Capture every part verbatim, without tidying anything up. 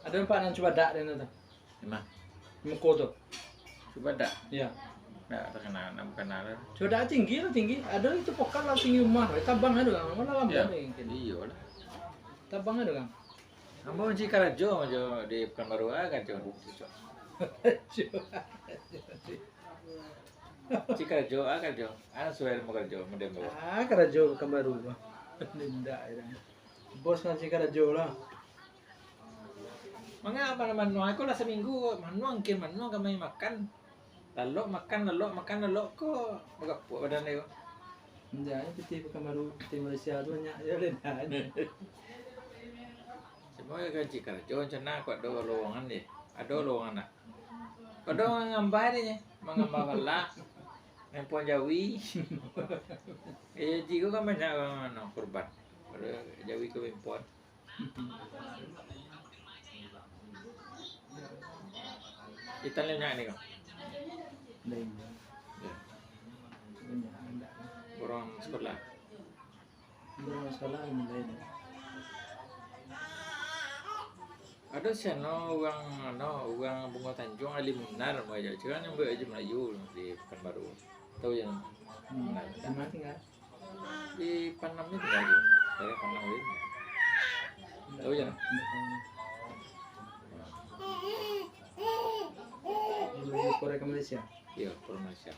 Ado nampak nan cubadak den tu? Di ma? Muko tu. Cubadak? Iyo. Ndak takana, ndak bakana lah. Cubadak tinggi lah, tinggi. Ado itu pokal lah tinggi rumah. Tabang ado kan? Malah lambat. Iyo. Mungkin. Iyolah. Tabang ado kan? Ambo mancari karajo jo di Pekanbaru, ah, karajo. Mancari karajo, ah, karajo. Ah, suai mo karajo, model tu. Ah, karajo Pekanbaru. Indak, yo. Bos mancari karajo lah. Manga manuang-manuang ko lah saminggu, manuang kin manuang ka main makan. Lalok makan, lalok makan, lalok ko bagapuak badan dia ko. Indak, pitih Pekanbaru, pitih Malaysia tu banyak je, lain aja. Cuma gaji karajo macam mana, kok ado lowongan deh? Ado lowongan nak? Ado mangambah deh, mangambah balak, main pohon jawi. Eh, jawi ko kan banyak urang anu, korban. Ado jawi ko main pohon. Itan lai nyak ni ko? Lain. Yo. Banyak, indak. Urang sekolah. Urang sekolah lain, lain. Ado siano urang, ano, urang Bungo Tanjuang, Ali Munar, namo ajo. Cuma nyo buek baju Melayu di Pekanbaru. Tahu jan? Hmm. Munar. Di ma tingga? Di Panam ni tingga tu. Daerah Panam tu. Tahu jan? Dulu Korea ke Malaysia? Iyo, Korea Malaysia.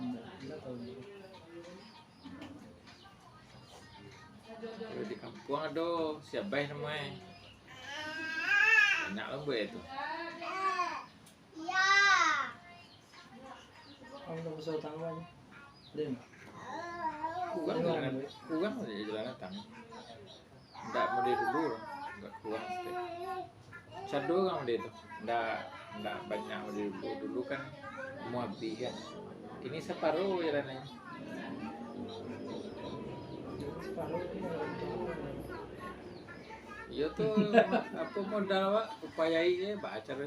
Indak, indak tahu. Kalau di kampuang ado si Abai namo e. Banyak lambek tu. Kamu dah besar tangga ni. Ada enggak? Kurang jalan, kurang sajo jalan datang. Ndak model dulu lah, agak kurang sikit. Cado urang model tu. Ndak, ndak banyak model dulu. Dulu kan umua abih kan. Kini saparo jalannyo. Saparo tu yang. Iyo tu, apo modal awak, upayai je, bacaro.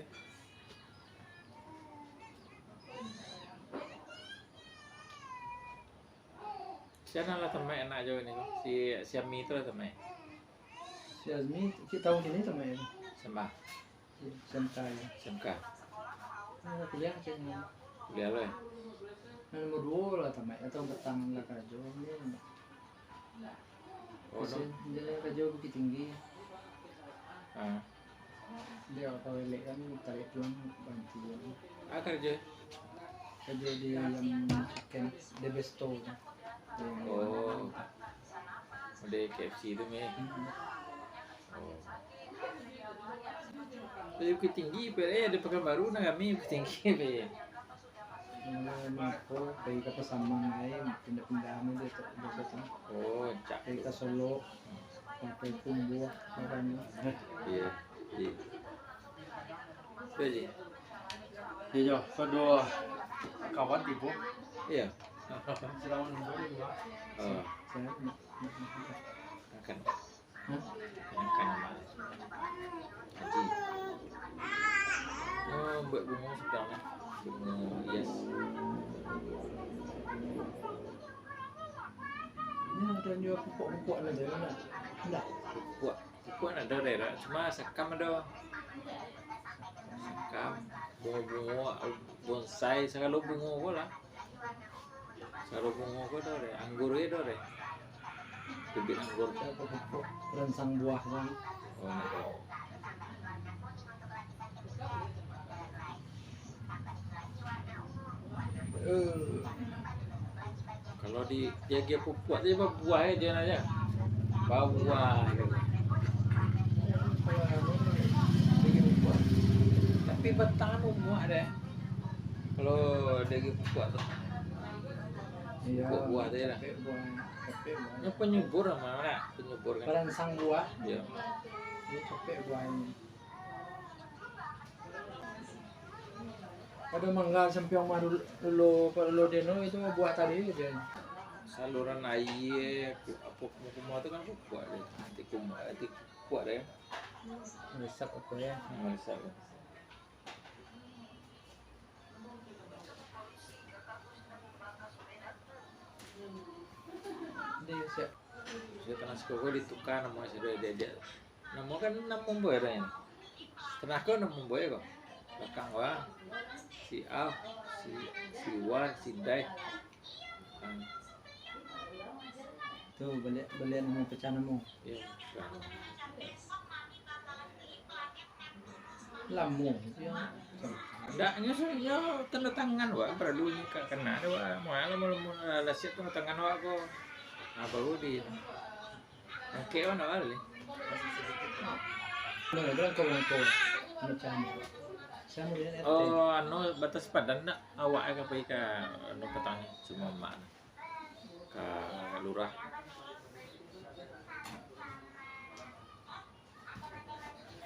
Sia nan lah tamaik anak jo ni ko? Si, si Ami tu lah tamaik. Si Azmi, ki-, tahun kini tamaik tu. S M A. S M K yo. S M K. Nah, kuliah cek ni. Kuliah lo yo? Nah, nomor duo lah tamaik, atau petang lah karajo ni. Oh, no. Kasian, dia karajo Bukittinggi. Ah. Dia kalau elek kan, tarik pulang, bantu. Ah, karajo? Karajo di yang chicken, di Besto tu. Oh. Di K F C tu, meh. Hmm. Oh. Tapi Bukittinggi, pe, eh, di Pekanbaru nan rami Bukittinggi, pe. Mangko pai ka Pasaman ai, pindah-pindah mah dia tu, biaso tu. Oh, cak. Pai ka Solok, sampai Tumbuah, macam tu. Iyo, iyo. Itu aja. Iyo, sudah kawan tibo. Iyo. Selamat menunggu di luar. Oh. Saya, makan. Hah? Makan, Mak. Haji. Oh, buek bungo sadang lah. Bungo hias. Ni ado juo pupuk-pupuk ado di mana? Indak. Pupuk. Pupuk ado, Rek. Cuma sakam ado. Sakam, bungo-bungo, bonsai, sagalo bungo ko lah. Sagalo bungo ko ado, Rek. Anggur ko ado, Rek. Bibit anggur. Ado pupuk peransang buah kan. Oh, ado. Eh, kalau di, di agiah pupuak tu babuah aja, jan aja. Babuah. Tapi batang kan umuak deh. Kalau di agiah pupuak tu. Iyo, pupuak buah tu lah. Capek buah, capek buah. Ini penyubur nama nak? Penyubur kan? Peransang buah. Iyo. Ini capek buah ini. Ado mangga sampiang mah dulu, dulu, dulu deno itu buah tadi je. Saluran aia, ku-, apo, kuma tu kan kukuak je. Nanti kuma, nanti kukuak deh. Meresap apo ya? Hmm, meresap. Dia siap. Sudah tanah siko ko ditukar namo sudah diadiak. Namo kan namo boy dah ini. Tanah ko namo boy ko. Belakang wa si Al, si si Wan, si Dai. Kan. Tu baliak baliak namo pecah namo. Ya, pecah namo. Lamo. Ndak, nyo su-, nyo tanda tangan wak, paralu nyo ka-, kana dek wak. Mual lamo-lamo lah siap tanda tangan wak ko. Ah, baru di angkek wak ndak bali. Nah, bilang kau, kau macam mana? Saya mau lihat R T. Oh, anu, batas padan ndak? Awak ka pai ka anu patang cuma mak ka lurah.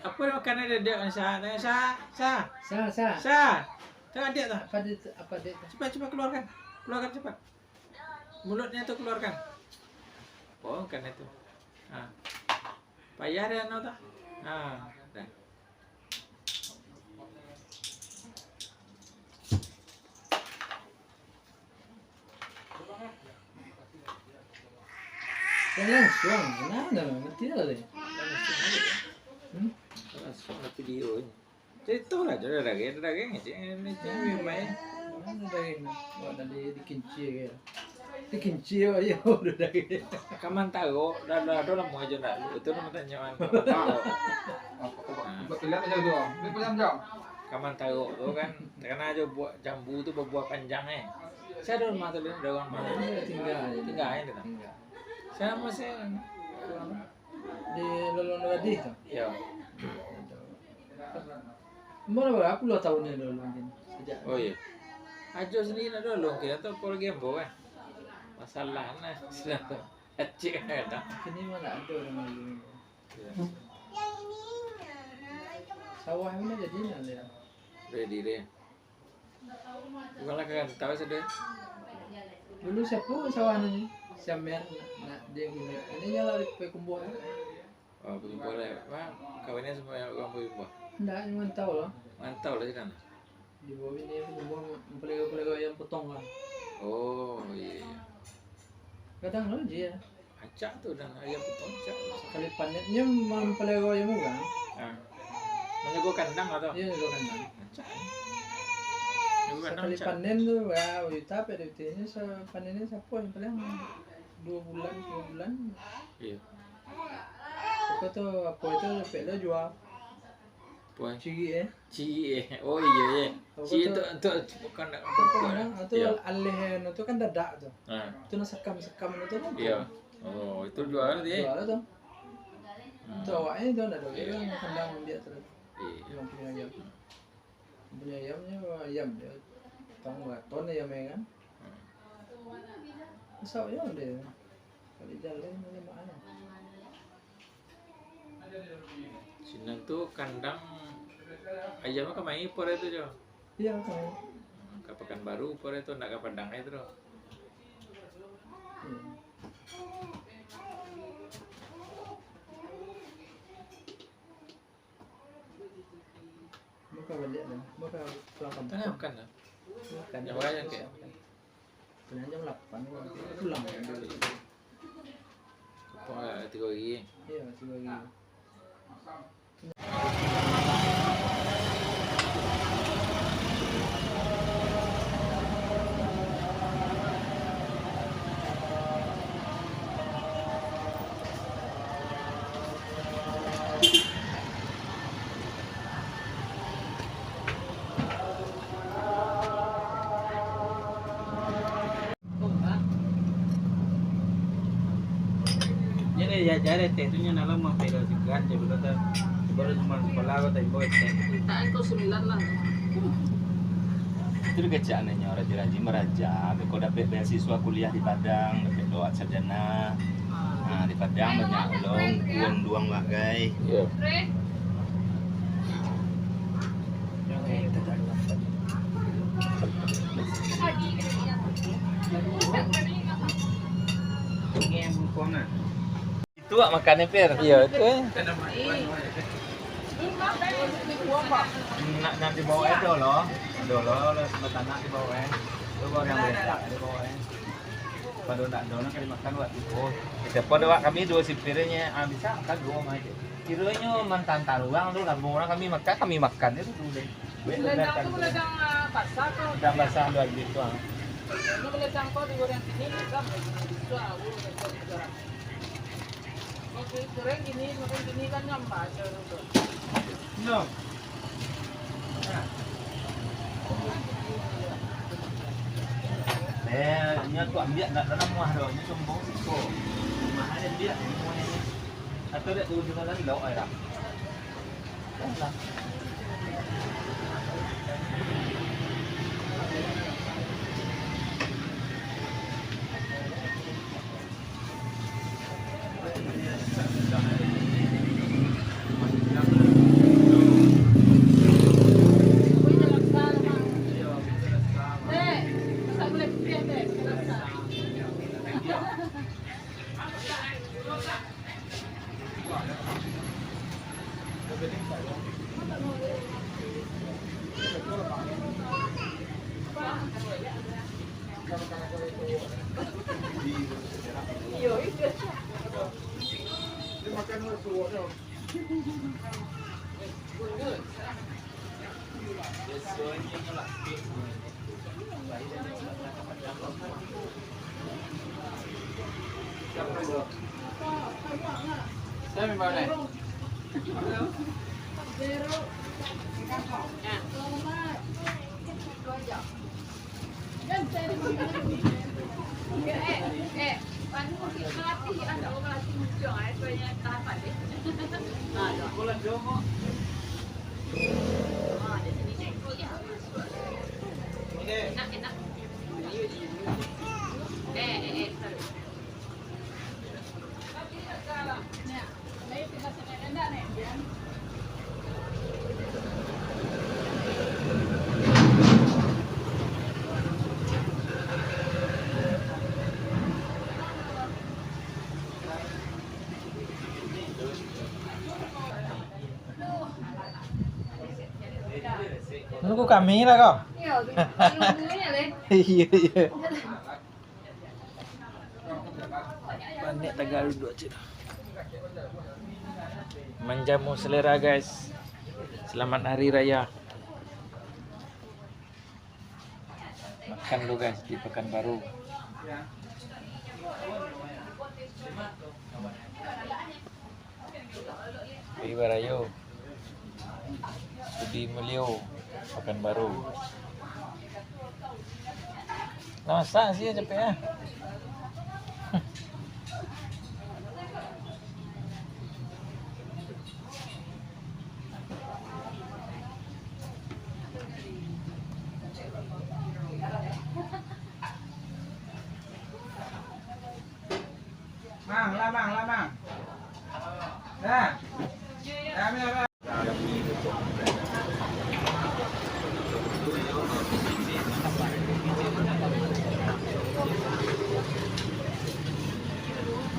Apo makanan dek Sa? Sa, Sa. Sa, Sa. Sa. Tu adiak tu. Apa dia tu? Apa dia tu? Cepat, cepat keluarkan. Keluarkan cepat. Mulutnya tu keluarkan. Apo makan itu? Ha. Payah dia anu tu. Ha, dah. Yang langsung, nah, nah, nanti lah deh. Hmm? Langsung lah video ni. Cerita lah, ada daging, ada daging je. Ini je main. Mana daging? Wah, tadi dikincir ke? Dikincir, oh, iya, udah daging. Kamantaro, dah, dah, dah lamo aja ndak. Itu nama tanyaan. Apa, apa? Buat kilat aja tu. Ini punya jam. Kamantaro tu kan, takana aja buah jambu tu babuah panjang, eh. Saya ada rumah tu, ada rumah. Tinggal aja. Tinggal aja tu. Tinggal. Saya masih di Lolong Gadih tu. Ya. Umur berapa puluh tahun ni Lolong kini? Sejak. Oh, iya. Ajo sendiri nak Lolong kini atau apa lagi ambo kan? Masalah nah. Acik ada. Kini mana ada orang Lolong. Iya. Sawah mana jadi nak dia? Ready deh. Bukanlah karantau sajo. Dulu siapo sawah ni? Siamen nak dia guna. Ini nyala di Payakumbuah. Oh, Payakumbuah lah. Bang, kawannya semua yang orang Payakumbuah. Ndak, cuma tahu lah. Mantau lah di sana. Di bawah ini Payakumbuah, pelego-pelego ayam potong lah. Oh, iya, iya. Kadang lah dia. Acak tu dah, ayam potong acak. Sakali panen, nyo mampaliharo ayam urang. Ah. Manjago kandang lah tu. Iyo, manjago kandang. Acak. Manjago kandang. Sakali acak. Panen tu, ya, juta ampek juta. Nyo sa-, panennyo sapo yang paling duo bulan, tigo bulan. Iyo. Pokok tu, apo itu, dapek lo jua. Puan. Cirik, eh. Cirik, eh. Oh, iyo, eh. Apo cirik tu, tu, tu, bukan nak bukan, ah, tu. Iyo. Aleh, anu tu kan dadak tu. Ha. Tu nak sakam-sakam tu kan. Iyo. Oh, itu jual tu, eh. Jual tu. Hmm. Tu awaknyo tu ndak ado. Iyo. Kan kandang dia tu. Iyo. Yang punya ayam. Punya ayamnyo, ayam dia. Tang raton ayam kan. Hmm. Masak ayam dia. Kalau jalan, mana mak anu. Sinan tu kandang ayam ka mai pore tu jo. Iyo, ka mai. Ka Pakanbaru pore tu, ndak ka Padang ai tu doh. Hmm. Buka baliak dah. Buka pulang kampung. Tangah makan dah. Makan. Yang rayang ke? Pulang jam lapan, pulang. Apa, tigo hari? Iyo, tigo hari. Jadi, ya, jadi, teh, tu nyo nak lama, pero segan je, bilo tu, baru cuma sekolah, kau tak imbau, teh. Mintaan kau sembilan lah. Itu dikecek anaknya, rajin-rajin baraja, tapi kau dapek beasiswa kuliah di Padang, dapek doa sarjana. Ah, di Padang banyak lo, kuon duang bagai. Iyo. Itu awak makan ni, Pir? Iyo, itu, eh. Nak, nak di bawah itu lo. Dulu, lo, lo, batanak di bawah, eh. Itu baru yang letak di bawah, eh. Pado ndak ado nan ka dimakan wak tu. Oh, siapo dek wak kami duo sipir nyo, ah, bisa makan duo mah ajo. Kironyo mantan taruang tu, lambung urang kami makan, kami makan itu tu deh. Weh, Beladang tu beladang, ah, basah tu. Beladang basah tu ajo tu, ah. Ini beladang tu digoreng sini, bisa, bisa, ah, goreng, goreng, goreng. Makan goreng gini, makan gini kan nambah aja tu. No. Eh, nyo tu ambiak ndak dalam muah doh, nyo cuma bawa siko. Mahal ambiak, semuanya ni. Atau dek tu jualan lok ai dah. Dah lah. Enak, enak. Eh, eh, eh, sorry. Nunggu kami lah kau. Iyo, iyo, iyo. Banyak tagalu duo cik tu. Manjamu selera, guys. Selamat Hari Raya. Makan dulu, guys, di Pekanbaru. Pai barayo. Budi Mulio, Pekanbaru. Lah masak sia capek ah. Mang, lah, Mang, lah, Mang. Lah. Lah, Mang, lah.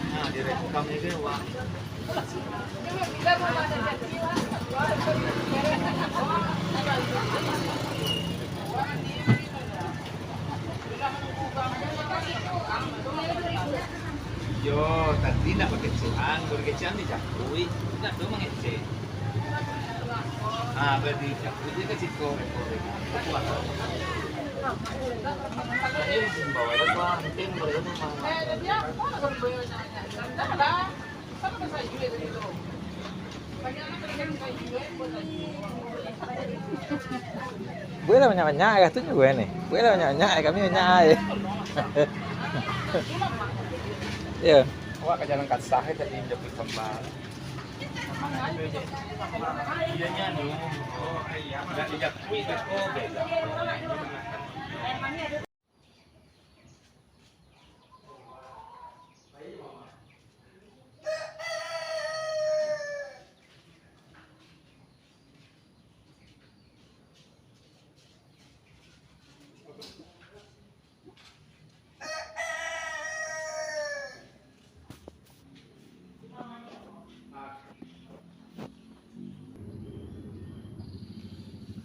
Nah, direkam ini, Wak. Iyo, tadi nak bakecekan, bakecekan di jakuik, nak tu mangecek. Ah, berarti jakuik dia ke siko, rekor dia. Kuat. Ini bawa apa? Mungkin baru mah. Buliah lah banyak-banyak, katuju buliah ni. Buliah lah banyak-banyak, kami banyak ai. Yo. Awak ka jalan kasah tadi manjapuik sambal. Iyo nyo anu, nak dijapuik beko beko.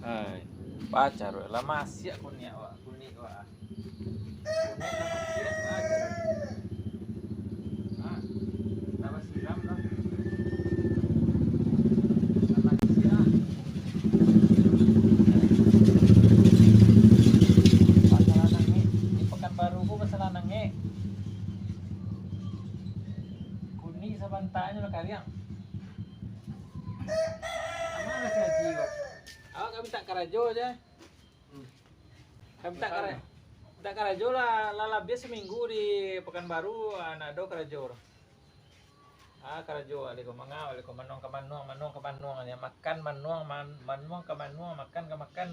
Hai, pacar weh, lah masiak kuniak wak, kuniak wak. Kuniak lah masiak, pacar. Tanyo lah kaliang. Aman lah si Haji ko. Awak ka mintak karajo se. Ka mintak kara-, mintak karajo lah, lah labiah saminggu di Pakanbaru, ah, ndak ado karajo tu. Ah, karajo awak ko, manga awak ko, manuang ka manuang, manuang ka manuang, yo, makan manuang, man-, manuang ka manuang, makan ka makan.